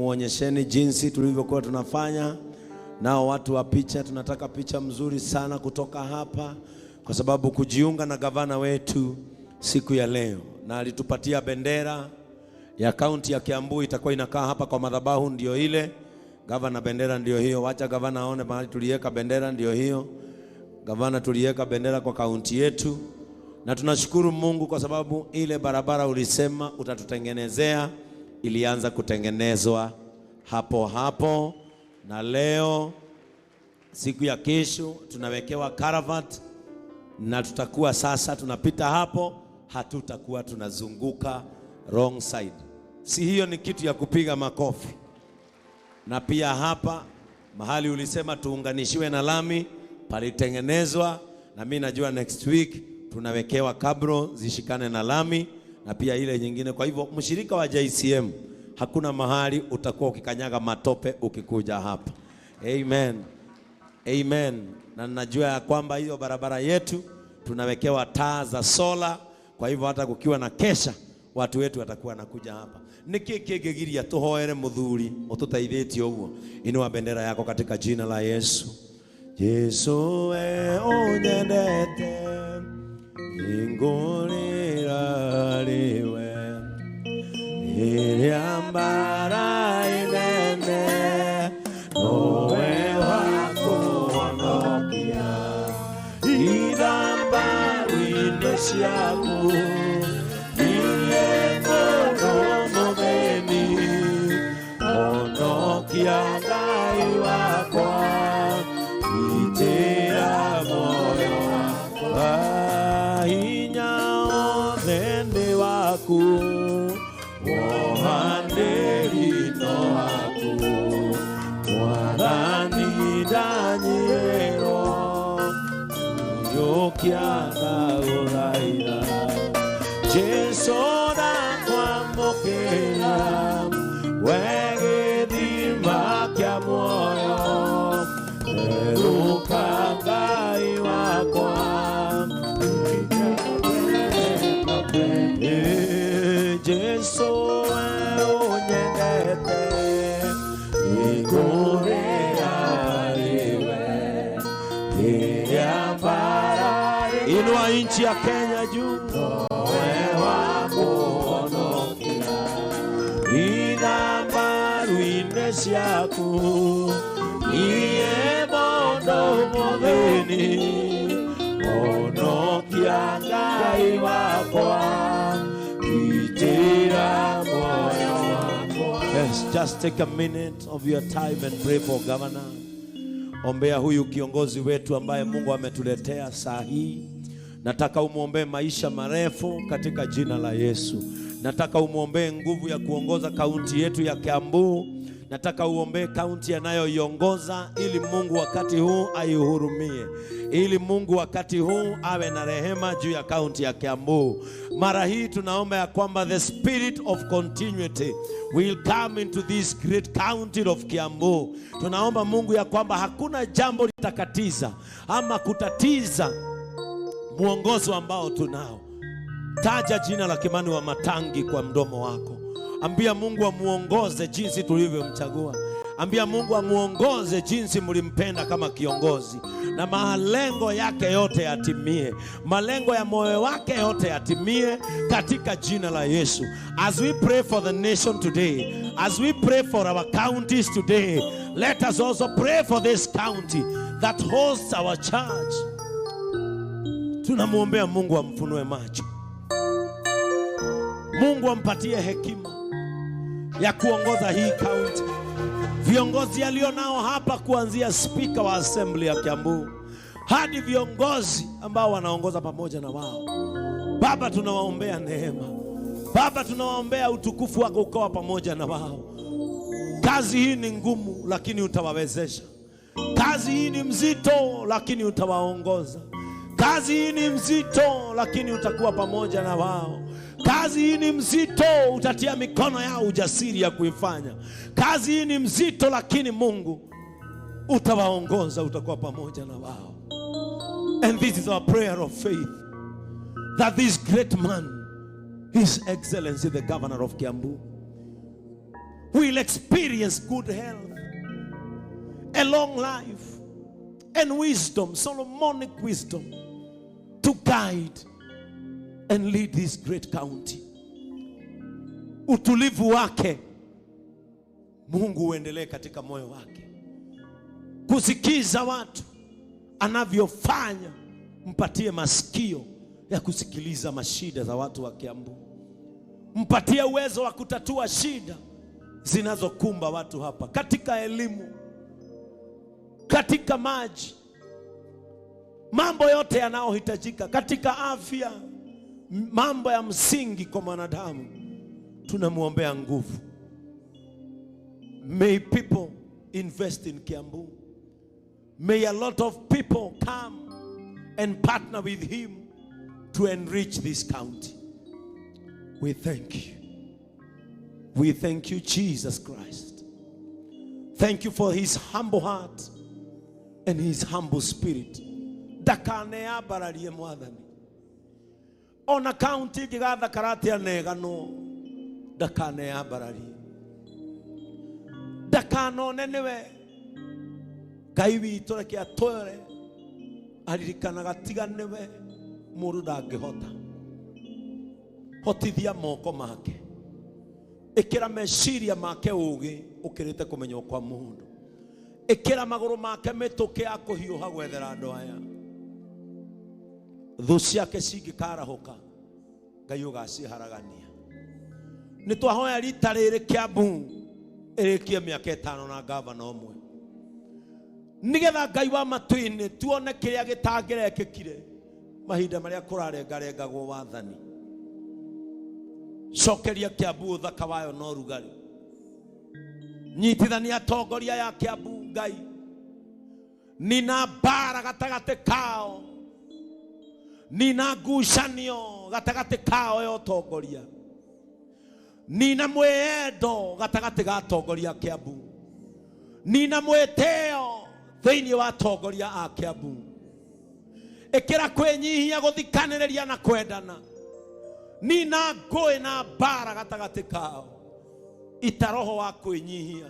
muonyesheni jinsi tulivyokuwa tunafanya. Nao watu wa picha, tunataka picha mzuri sana kutoka hapa, kwa sababu kujiunga na gavana wetu siku ya leo, na alitupatia bendera ya kaunti ya Kiambu, itakuwa inakaa hapa kwa madhabahu, ndio ile gavana, bendera ndio hiyo. Wacha gavana aone mahali tuliweka bendera, ndio hiyo gavana, tuliweka bendera kwa kaunti yetu, na tunashukuru Mungu kwa sababu ile barabara ulisema utatutengenezea ilianza kutengenezwa hapo hapo, na leo siku ya kesho tunawekewa culvert na tutakuwa sasa tunapita hapo, hatutakuwa tunazunguka wrong side. Si hiyo ni kitu ya kupiga makofi? Na pia hapa mahali ulisema tuunganishiwe na lami palitengenezwa, na mimi najua next week tunawekewa cabro zishikane na lami na pia ile nyingine. Kwa hivyo mshirika wa JCM, hakuna mahali utakuwa ukikanyaga matope ukikuja hapa. Amen. Amen. Na najua ya kwamba hiyo barabara yetu tunawekewa taa za sola, kwa hivyo hata kukiwa na kesha watu wetu watakuwa nakuja hapa. Niki kĩngĩgiria tũhoere mũthuri ũtũteithĩtie ũguo? Inua bendera yako katika jina la Yesu. Yesu we ũnyendete ingũrĩra rĩwe rĩrĩa mbara inene nowe wakũhonokia ithambaru-inĩ ciaku niĩ mũndũ mũthĩni honokia Ngai wakwa itĩra muoyo wakwa hinya wothe nĩ waku wohanĩri no waku Mwathani ndanyihĩrwo yũkia ndagũthaitha Jesũ ndakwamũkĩra we gĩthima kĩa muoyo erũka Ngai wakwa. Jesũ we ũnyendete ikũrĩra rĩwe rĩrĩa mbara. Inua nchi ya Kenya juu, nowe wa kũhonokia ithambaru-inĩ ciaku niĩ mũndũ mũthĩni honokia Ngai wakwa itĩra muoyo wakwa. Yes, just take a minute of your time and pray for governor. Ombea huyu kiongozi wetu ambaye Mungu ametuletea saa hii. Nataka umwombee maisha marefu katika jina la Yesu. Nataka umwombee nguvu ya kuongoza kaunti yetu ya Kiambu. Nataka uombee kaunti anayoiongoza ili Mungu wakati huu aihurumie, ili Mungu wakati huu awe na rehema juu ya kaunti ya Kiambu. Mara hii tunaomba ya kwamba the spirit of continuity will come into this great county of Kiambu. Tunaomba Mungu ya kwamba hakuna jambo litakatiza ama kutatiza mwongozo ambao tunao. Taja jina la Kimani Wamatangi kwa mdomo wako. Ambia Mungu amuongoze jinsi tulivyomchagua. Ambia Mungu amuongoze jinsi mlimpenda kama kiongozi, na malengo yake yote yatimie, malengo ya moyo wake yote yatimie katika jina la Yesu. As we pray for the nation today, as we pray for our counties today, let us also pray for this county that hosts our church. Tunamwombea Mungu amfunue macho, Mungu ampatie hekima ya kuongoza hii county. Viongozi alio nao hapa kuanzia spika wa assembly ya Kiambu hadi viongozi ambao wanaongoza pamoja na wao. Baba, tunawaombea neema. Baba, tunawaombea utukufu wako ukawa pamoja na wao. Kazi hii ni ngumu, lakini utawawezesha. Kazi hii ni mzito, lakini utawaongoza. Kazi hii ni mzito, lakini utakuwa pamoja na wao. Kazi hii ni mzito, utatia mikono yao ujasiri ya kuifanya. Kazi hii ni mzito, lakini Mungu utawaongoza, utakuwa pamoja na wao. And this is our prayer of faith, that this great man, His Excellency the Governor of Kiambu, will experience good health, a long life, and wisdom, Solomonic wisdom, to guide and lead this great county. Utulivu wake Mungu uendelee katika moyo wake, kusikiza watu anavyofanya, mpatie masikio ya kusikiliza mashida za watu wa Kiambu, mpatie uwezo wa kutatua shida zinazokumba watu hapa, katika elimu, katika maji, mambo yote yanayohitajika, katika afya, mambo ya msingi kwa mwanadamu. Tunamwombea nguvu. May people invest in Kiambu. May a lot of people come and partner with him to enrich this county. We thank you. We thank you, Jesus Christ. Thank you for his humble heart and his humble spirit. Ndakaneambararie Mwathani. Ona county ĩngĩgathakara atĩa neganwo, ndakaneambararie. Ndakanone nĩwe Ngai witũ, reke atwere aririkanaga tiga nĩwe mũndũ ndangĩhota. Hotithia moko make, ĩkĩra meciria make ũgĩ ũkĩrĩte kũmenywo kwa mũndũ, ĩkĩra magũrũ make mĩtũkĩ ya kũhiũha gwethera andũ aya. Thũ ciake cingĩkarahũka, Ngai ũgaciharagania. Nĩ twahoya rita rĩrĩ Kiambu ĩrĩkie mĩaka 5 na gavana ũmwe, nĩgetha Ngai wa matu-inĩ tuone kĩrĩa gĩtangĩrekĩkire mahinda marĩa kũrarengarengagwo wathani. Cokeria Kiambu ũthaka wayo na ũrugarĩ. Nyitithania atongoria ya Kiambu Ngai, nina mbara gatagatĩ kao, nina ngucanio gatagatĩ kao ya ũtongoria, nina mwĩyendo gatagatĩ ga atongoria a Kiambu, nina mwĩtĩo thĩinĩ wa atongoria a Kiambu. Ĩkĩra kwĩnyihia, gũthikanĩrĩria na kwendana. Nina ngũĩ na mbara gatagatĩ kao. Ita roho wa kwĩnyihia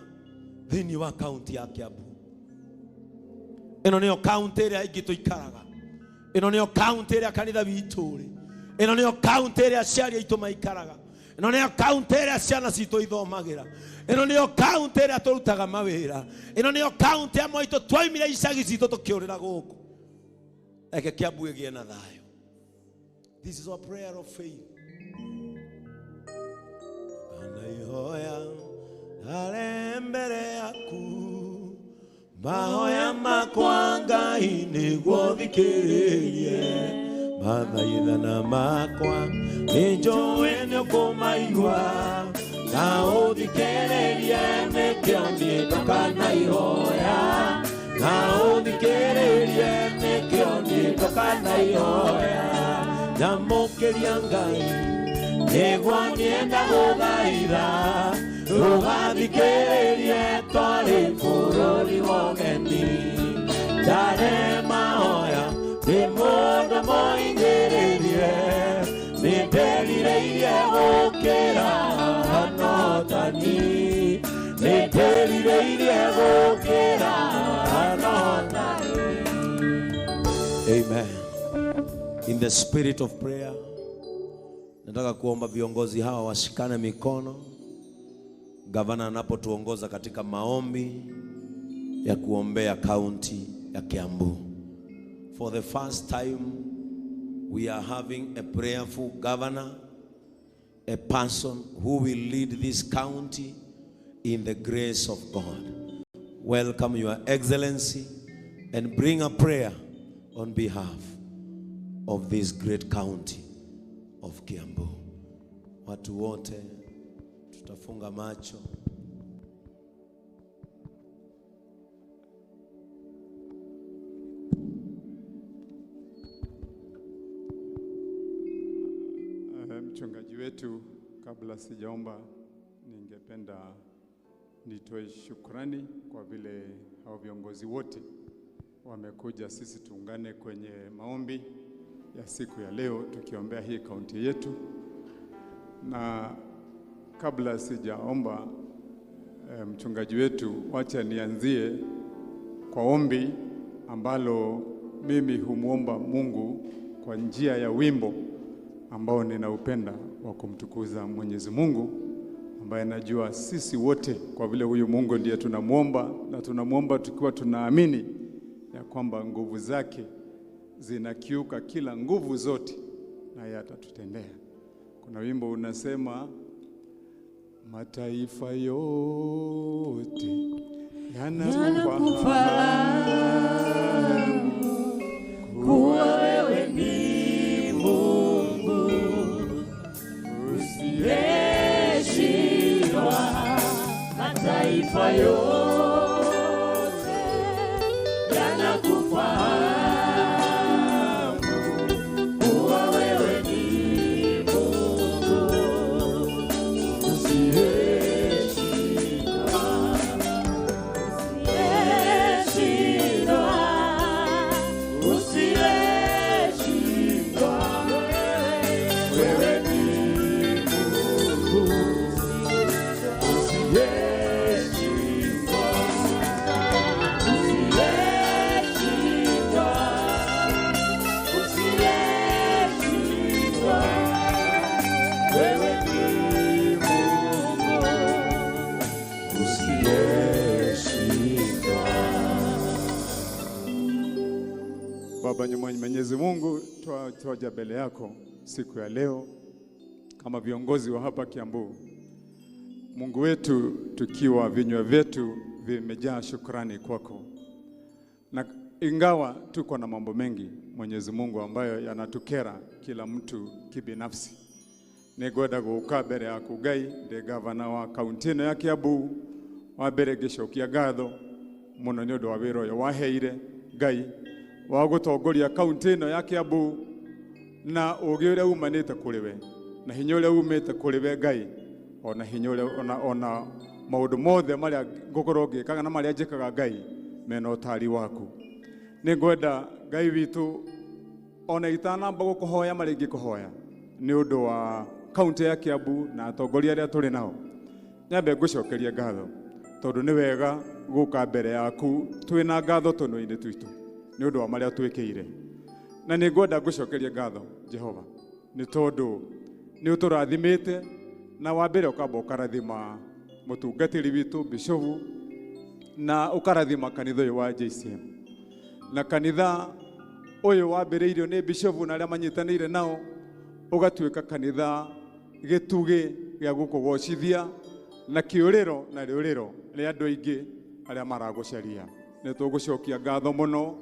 thĩinĩ wa kaunti ya Kiambu. Ĩno nĩyo kaunti ĩrĩa aingĩ tũikaraga. Ĩno nĩyo kaunti ĩrĩa kanitha witũ ũrĩ. Ĩno nĩyo kaunti ĩrĩa aciari aitũ maikaraga. Ĩno nĩyo kaunti ĩrĩa ciana citũ ithomagĩra. Ĩno nĩyo kaunti ĩrĩa tũrutaga mawĩra. Ĩno nĩyo kaunti amwe aitũ twaimire icagi citũ tũkĩũrĩra gũkũ. Reke Kiambu ĩgĩe na thayũ. This is our prayer of faith. Anaihoya are mbere yaku, mahoya makwa Ngai nĩguo thikĩrĩrie, mathaithana makwa nĩnjũĩ nĩũkũmaigua, na ũthikĩrĩrie nĩkĩo niĩ ndokanaihoya, na ũthikĩrĩrie nĩkĩo niĩ ndokanaihoya. Nyamũkĩria Ngai nĩguo niĩ ndagũthaitha, ndũgathikĩrĩrie twarĩ bũrũri wa ũgeni. Ndarĩ mahoya ndĩ mũndũ mũhinyĩrĩrie, nĩndĩrirĩirie gũkĩra anotani, nĩndĩrirĩirie gũkĩra anotani. Amen. In the spirit of prayer, nataka kuomba viongozi hawa washikane mikono. Gavana anapotuongoza katika maombi ya kuombea kaunti ya Kiambu. For the first time, we are having a prayerful governor, a person who will lead this county in the grace of God. Welcome Your Excellency and bring a prayer on behalf of this great county of Kiambu. Watu wote tutafunga macho. Mchungaji wetu, kabla sijaomba, ningependa nitoe shukrani kwa vile hao viongozi wote wamekuja sisi tuungane kwenye maombi ya siku ya leo tukiombea hii kaunti yetu. Na kabla sijaomba, Mchungaji wetu, wacha nianzie kwa ombi ambalo mimi humwomba Mungu kwa njia ya wimbo ambao ninaupenda wa kumtukuza Mwenyezi Mungu, ambaye najua sisi wote, kwa vile huyu Mungu ndiye tunamwomba, na tunamwomba tukiwa tunaamini ya kwamba nguvu zake zinakiuka kila nguvu zote, naye atatutendea. Kuna wimbo unasema, mataifa yote yanakufahamu kuwa wewe ni Mungu usiyeshindwa. Mataifa yote yanakufahamu kuwa wewe ni Mungu usiyeshindwa, usiyeshindwa, usiyeshindwa. Wewe ni Mungu usiyeshindwa, usiyeshindwa, usiyeshindwa. Wewe ni Mungu usiyeshindwa. Baba nyumbani, Mwenyezi Mungu, twaja mbele yako siku ya leo kama viongozi wa hapa Kiambu. Mungu wetu, tukiwa vinywa vyetu vimejaa shukrani kwako, na ingawa tuko na mambo mengi Mwenyezi Mungu ambayo yanatukera kila mtu kibinafsi, nĩngwenda gũka mbere yaku Ngai ndĩ gavana wa kaunti ĩno ya Kiambu, wa mbere ngĩcokia ngatho mũno nĩ ũndũ wa wĩra ũyũ waheire Ngai wa gũtongoria kaunti ĩno ya Kiambu na ũgĩ ũrĩa umanĩte kũrĩ we na hinya ũrĩa umĩte kũrĩ we Ngai, ona hinya ũrĩa ona maũndũ mothe marĩa ngũkorwo ngĩkaga na marĩa njĩkaga Ngai mena ũtari waku. Nĩngwenda Ngai witũ ona itanamba gũkũhoya marĩa ingĩkũhoya nĩ ũndũ wa kaunti ya Kiambu na atongoria arĩa tũrĩ nao, nyambe ngũcokerie ngatho tondũ nĩ wega gũka mbere yaku twĩna ngatho tũnua-inĩ twitũ nĩ ũndũ wa marĩa twĩkĩire. Na nĩ ngwenda ngũcokerie ngatho Jehova nĩ tondũ nĩ ũtũrathimĩte, na wa mbere ũkamba ũkarathima mũtungatĩri witũ bishofu na ũkarathima kanitha ũyũ wa JCM, na kanitha ũyũ wambĩrĩirio nĩ bishofu na arĩa manyitanĩire nao ũgatuĩka kanitha gĩtugĩ gĩa gũkũgocithia na kĩũrĩro na rĩũrĩro rĩa andũ aingĩ arĩa maragũcaria. Nĩ tũgũcokia ngatho mũno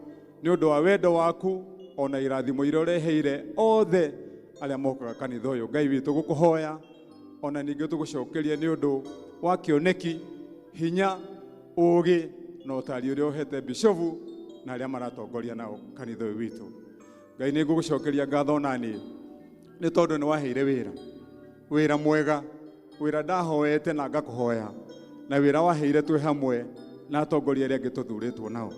nĩ ũndũ wa wendo waku ona irathimo iria ũreheire othe arĩa mokaga kanitha ũyũ. Ngai witũ gũkũhoya ona ningĩ tũgũcokerie nĩ ũndũ wa kĩoneki, hinya, ũgĩ na ũtari ũrĩa ũhete bishofu na arĩa maratongoria nao kanitha ũyũ witũ. Ngai nĩ ngũgũcokeria ngatho nani nĩ tondũ nĩ waheire wĩra, wĩra mwega, wĩra ndahoete na ngakũhoya, na wĩra waheire twĩ hamwe na atongoria arĩa angĩ tũthurĩtwo nao.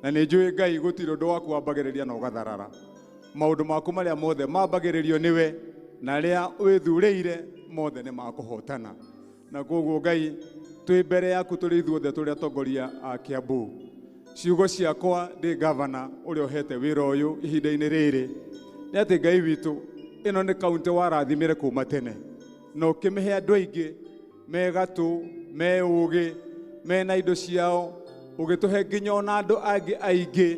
Na nĩ njũĩ Ngai gũtirĩ ũndũ waku wambagĩrĩria na ũgatharara. Maũndũ maku marĩa mothe mambagĩrĩrio nĩwe na arĩa wĩthurĩire mothe nĩ makũhotana. Na koguo Ngai twĩ mbere yaku tũrĩ ithuothe tũrĩ atongoria a Kiambu. Ciugo ciakwa ndĩ gavana ũrĩa ũhete wĩra ũyũ ihinda-inĩ rĩrĩ nĩ atĩ Ngai witũ ĩno nĩ kaunti warathimire kuma tene na ũkĩmĩhe andũ aingĩ me gatũ, me ũgĩ, mena indo ciao, ũgĩtũhe nginya ona andũ angĩ aingĩ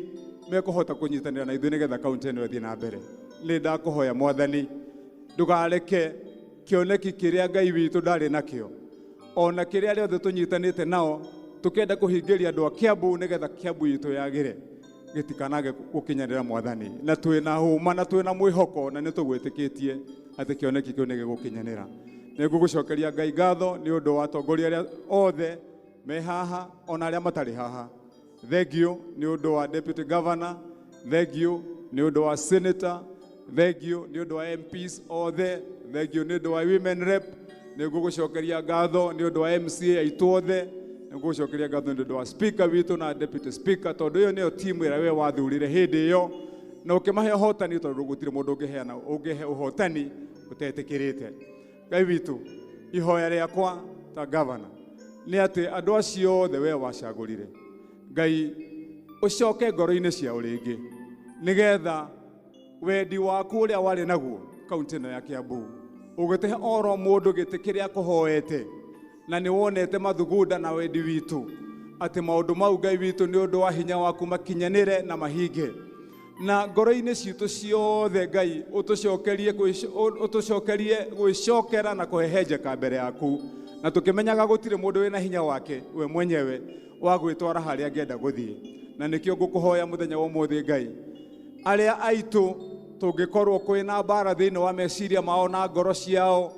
mekũhota kũnyitanĩra na ithuĩ nĩgetha kaunti ĩno ĩthiĩ na mbere. Nĩ ndakũhoya Mwathani ndũkareke kĩoneki kĩrĩa Ngai witũ ndarĩ nakĩo ona kĩrĩa arĩa othe tũnyitanĩte nao tũkĩenda kũhingĩria andũ a Kiambu nĩgetha Kiambu itũ yagĩre gĩtikanage gũkinyanĩra Mwathani. Na twĩna hũma na twĩna mwĩhoko na nĩ tũgwĩtĩkĩtie atĩ kĩoneki kĩu nĩ gĩgũkinyanĩra. Nĩ ngũgũcokeria Ngai ngatho nĩ ũndũ wa atongoria arĩa othe me haha ona arĩa matarĩ haha. Thengiũ nĩ ũndũ wa deputy governor, thengiũ nĩ ũndũ wa senator, thengiũ nĩ ũndũ wa MPs othe, thengiũ nĩ ũndũ wa women rep, nĩ ngũgũcokeria ngatho nĩ ũndũ wa MCA aitũ othe, nĩ ngũgũcokeria ngatho nĩ ũndũ wa speaker witũ na deputy speaker, tondũ ĩyo nĩyo timu ĩrĩa we wathurire hĩndĩ ĩyo na ũkĩmahe ũhotani, tondũ gũtirĩ mũndũ ũngĩheana ũngĩhe ũhotani ũtetĩkĩrĩte. Ngai witũ, ihoya rĩakwa ta governor Nĩ atĩ andũ acio othe we wacagũrire Ngai ũcoke ngoro-inĩ ciao rĩngĩ nĩgetha wendi waku ũrĩa warĩ naguo kaunti ĩno ya Kiambu ũgĩtũhe oro mũndũ gĩtĩ kĩrĩa kũhoete na nĩ wonete mathugunda na wendi witũ atĩ maũndũ mau Ngai witũ nĩ ũndũ wa hinya waku makinyanĩre na mahinge na ngoro-inĩ citũ ciothe Ngai ũtũcokerie gwĩcokera na kũhehenjeka mbere yaku na tũkĩmenyaga gũtirĩ mũndũ wĩna hinya wake we mwenyewe wa gwĩtwara harĩa angĩenda gũthiĩ na nĩkĩo ngũkũhoya mũthenya wa ũmũthĩ Ngai arĩa aitũ tũngĩkorwo kwĩna mbara thĩinĩ wa meciria mao na ngoro ciao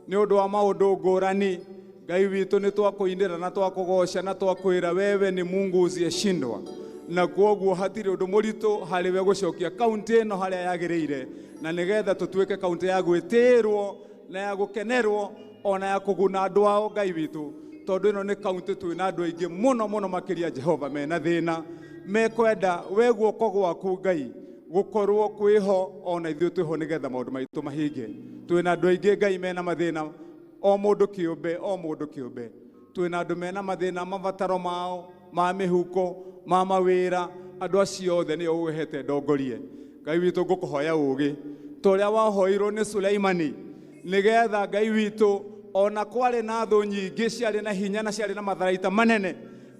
nĩ ũndũ wa maũndũ ngũrani Ngai witũ nĩ twakũinĩra na twakũgoca na twakwĩra wewe ni Mungu usiyeshindwa na kwoguo hatirĩ ũndũ mũritũ harĩ we gũcokia kaunti ĩno harĩa yagĩrĩire na nĩgetha tũtuĩke kaunti ya gwĩtĩĩrwo na ya gũkenerwo ona ya kũguna andũ ao Ngai witũ tondũ ĩno nĩ kaunti twĩna andũ aingĩ mũno mũno makĩria Jehova mena thĩna mekwenda we guoko gwaku Ngai gũkorwo kwĩho ona ithuĩ twĩho nĩgetha maũndũ maitũ mahinge. Twĩna andũ aingĩ Ngai mena mathĩna o mũndũ kĩũmbe o mũndũ kĩũmbe twĩna andũ mena mathĩna mabataro mao ma mĩhuko ma mawĩra andũ acio othe nĩo ũhete ndongorie Ngai witũ ngũkũhoya ũũgĩ ta ũrĩa wahoirwo nĩ Suleimani nĩgetha Ngai witũ ona kwarĩ na thũ nyingĩ ciarĩ na hinya na ciarĩ na matharaita manene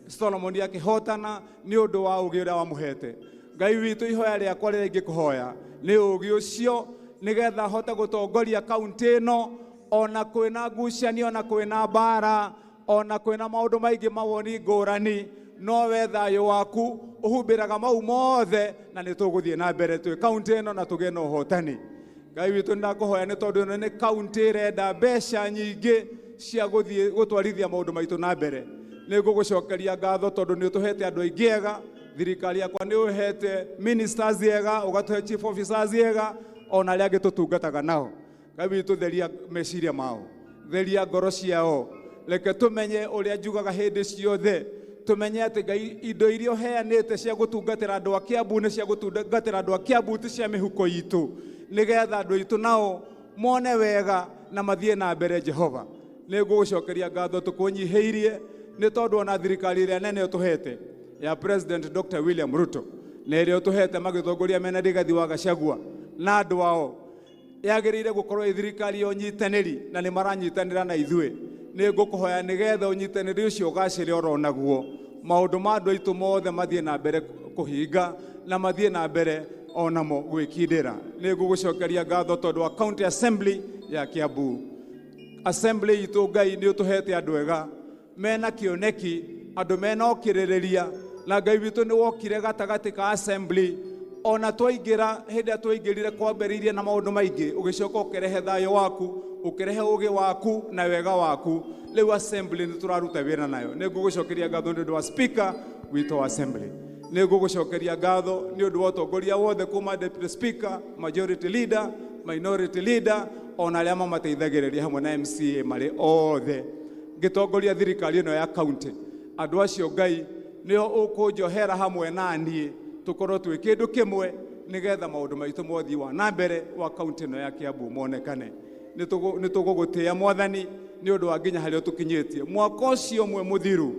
Solomoni akĩhotana nĩ ũndũ wa ũũgĩ ũrĩa wamũhete. Ngai witũ ihoya rĩakwa rĩrĩa ingĩkũhoya nĩ ũũgĩ ũcio nĩgetha hote gũtongoria kaunti ĩno ona kwĩna ngucanio ona kwĩna mbara ona kwĩna maũndũ maingĩ mawoni ngũrani no we thayũ waku ũhumbĩraga mau mothe na nĩ tũgũthiĩ na mbere twĩ kaunti ĩno na tũgĩe na ũhotani. Ngai witũ nĩndakũhoya nĩ tondũ ĩno nĩ kaunti ĩrenda mbeca nyingĩ cia gũthiĩ gũtwarithia maũndũ maitũ na mbere. Nĩ ngũgũcokeria ngatho tondũ nĩ ũtũhete andũ aingĩ ega thirikari yakwa nĩ ũhete ministers ega ũgatũhe chief officers ega ona arĩa angĩ tũtungataga nao. Ngai witũ theria meciria mao theria ngoro ciao reke tũmenye ũrĩa njugaga hĩndĩ ciothe tũmenye atĩ Ngai indo iria ũheanĩte cia gũtungatĩra andũ a Kiambu nĩ cia gũtungatĩra andũ a Kiambu ti cia mĩhuko itũ nĩgetha andũ aitũ nao mone wega na mathiĩ na mbere Jehova. Nĩ ngũgũcokeria ngatho tũkũnyihĩirie nĩ tondũ ona thirikari ĩrĩa nene ũtũhete ya President Dr. William Ruto na ĩrĩa ũtũhete magĩtongoria mena Rigathi wa Gachagua na andũ ao yagĩrĩire gũkorwo ĩ thirikari ya ũnyitanĩri na nĩ maranyitanĩra na ithuĩ. Nĩ ngũkũhoya nĩgetha ũnyitanĩri ũcio ũgacĩre oro naguo maũndũ ma andũ aitũ mothe mathiĩ na mbere kũhinga na mathiĩ na mbere onamo gwĩkindĩra. Nĩ ngũgũcokeria ngatho tondũ wa County Assembly ya Kiambu. Assembly itũ Ngai nĩ ũtũhete andũ ega mena kĩoneki andũ mena ũkirĩrĩria na Ngai witũ nĩ wokire gatagatĩ ka assembly ona twaingĩra hĩndĩ ĩrĩa twaingĩrire kwambĩrĩirie na maũndũ maingĩ ũgĩcoka ũkĩrehe thayũ waku ũkĩrehe ũũgĩ waku na wega waku. Rĩu assembly nĩ tũraruta wĩra nayo. Nĩ ngũgũcokeria ngatho nĩ ũndũ wa speaker witũ wa assembly. Nĩ ngũgũcokeria ngatho nĩ ũndũ wa ũtongoria wothe kuma deputy speaker, majority leader, minority leader ona arĩa mamateithagĩrĩria hamwe na MCA marĩ othe ngĩtongoria thirikari ĩno ya kaunti. Andũ acio Ngai nĩo ũkũnjohera hamwe na niĩ tũkorwo twĩ kĩndũ kĩmwe nĩgetha maũndũ maitũ mothiĩ wa na mbere wa kaunti ĩno ya Kiambu monekane. Nĩ tũgũgũtĩĩa Mwathani nĩ ũndũ wa nginya harĩa ũtũkinyĩtie. Mwaka ũcio ũmwe mũthiru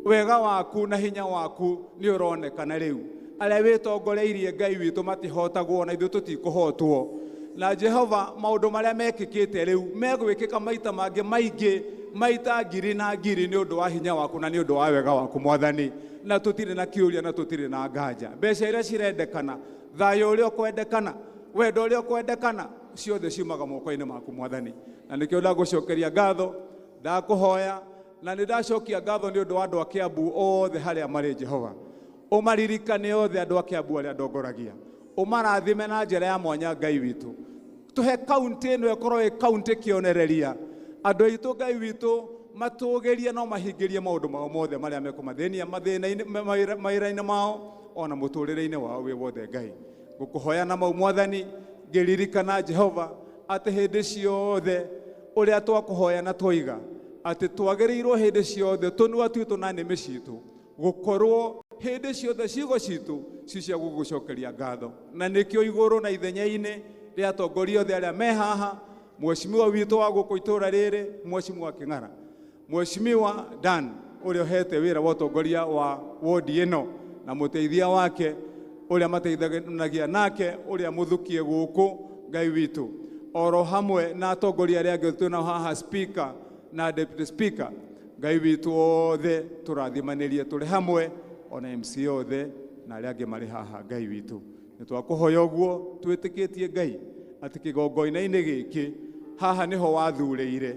wega waku na hinya waku nĩ ũronekana rĩu. Arĩa wĩtongoreirie Ngai witũ matihotagwo na ithuĩ tũtikũhotwo. Na Jehova maũndũ marĩa mekĩkĩte rĩu megwĩkĩka maita mangĩ maingĩ maita ngiri na ngiri nĩ ũndũ wa hinya waku na nĩ ũndũ wa wega waku Mwathani. Na tũtirĩ na kĩũria na tũtirĩ na nganja. Mbeca iria cirendekana, thayũ ũrĩa ũkwendekana, wendo ũrĩa ũkwendekana, ciothe ciumaga moko-inĩ maku Mwathani. Na nĩkĩo ndagũcokeria ngatho, ndakũhoya na nĩ ndacokia ngatho nĩ ũndũ wa andũ a Kiambu othe harĩa marĩ Jehova. Ũmaririkane othe andũ a Kiambu arĩa ndongoragia. Ũmarathime na njĩra ya mwanya Ngai witũ. Tũhe kaunti ĩno ĩkorwo ĩ kaunti kĩonereria. Andũ aitũ Ngai witũ matũgĩrie no mahingĩrie maũndũ mao mothe marĩa mekũmathĩnia mathĩna-inĩ mawĩra-inĩ mao ona mũtũrĩre-inĩ wao wĩ wothe Ngai. Ngũkũhoya na mau Mwathani ngĩririkana Jehova atĩ hĩndĩ ciothe ũrĩa twakũhoya na twoiga atĩ twagĩrĩirwo hĩndĩ ciothe tũnua twitũ na nĩmĩ citũ gũkorwo hĩndĩ ciothe ciugo citũ ci cia gũgũcokeria ngatho. Na nĩkĩo igũrũ na ithenya-inĩ rĩa atongoria othe arĩa me haha, mheshimiwa witũ wa gũkũ itũra rĩrĩ, mheshimiwa Kĩng'ara, Mheshimiwa Dan ũrĩa ũhete wĩra wa ũtongoria wa wodi ĩno na mũteithia wake ũrĩa mateithanagia nake ũrĩa mũthukie gũkũ, Ngai witũ, oro hamwe na atongoria arĩa angĩ twĩnao haha, speaker na deputy speaker, Ngai witũ, othe tũrathimanĩrie tũrĩ hamwe, ona MC othe na arĩa angĩ marĩ haha. Ngai witũ, nĩ twakũhoya ũguo twĩtĩkĩtie, Ngai, atĩ kĩgongona-inĩ gĩkĩ haha nĩho wathurĩire,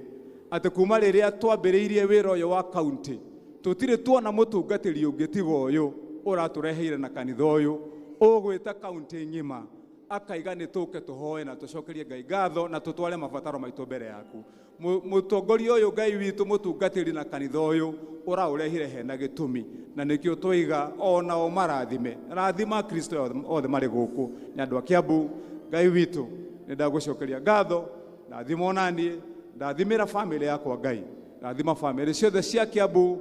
atĩ kuma rĩrĩa twambĩrĩirie wĩra ũyũ wa kaunti tũtirĩ tuona mũtungatĩri ũngĩ tiga ũyũ ũratũreheire na kanitha ũyũ ũgwĩta kaunti ng'ima, akaiga nĩ tũke tũhoe na tũcokerie Ngai ngatho na tũtware mabataro maitũ mbere yaku. Mũtongoria ũyũ, Ngai witũ, mũtungatĩri na kanitha ũyũ ũraũrehire hena gĩtũmi, na nĩkĩo twaiga onao marathime. Rathima Kristo othe marĩ gũkũ nĩ andũ a Kiambu. Ngai witũ, nĩ ndagũcokeria ngatho. Ndathima onaniĩ, ndathimĩra famĩlĩ yakwa. Ngai, ndathima famĩlĩ ciothe cia Kiambu.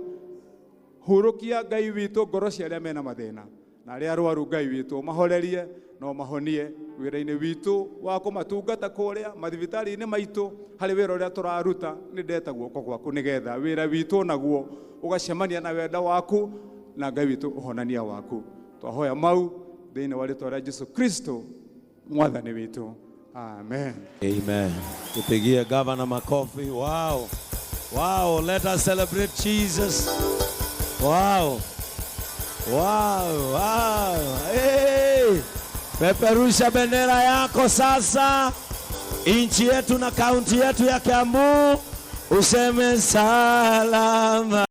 Hurũkia, Ngai witũ, ngoro cia arĩa mena mathĩna na arĩa arwaru. Ngai witũ, mahorerie na ũmahonie wĩra-inĩ witũ wa kũmatungata kũrĩa mathibitarĩ-inĩ maitũ. Harĩ wĩra ũrĩa tũraruta, nĩ ndeta guoko gwaku nĩgetha wĩra witũ naguo ũgacemania na wenda waku na, Ngai witũ, ũhonania waku. Twahoya mau thĩinĩ wa rĩtwa rĩa Jesu Kristo mwathani witũ, amen. Amen. Tupigie gavana makofi. Wow. Wow. Let us celebrate Jesus. Wow. Wow. Wow. Hey. Peperusha bendera yako sasa, nchi yetu na kaunti yetu ya Kiambu, useme salama.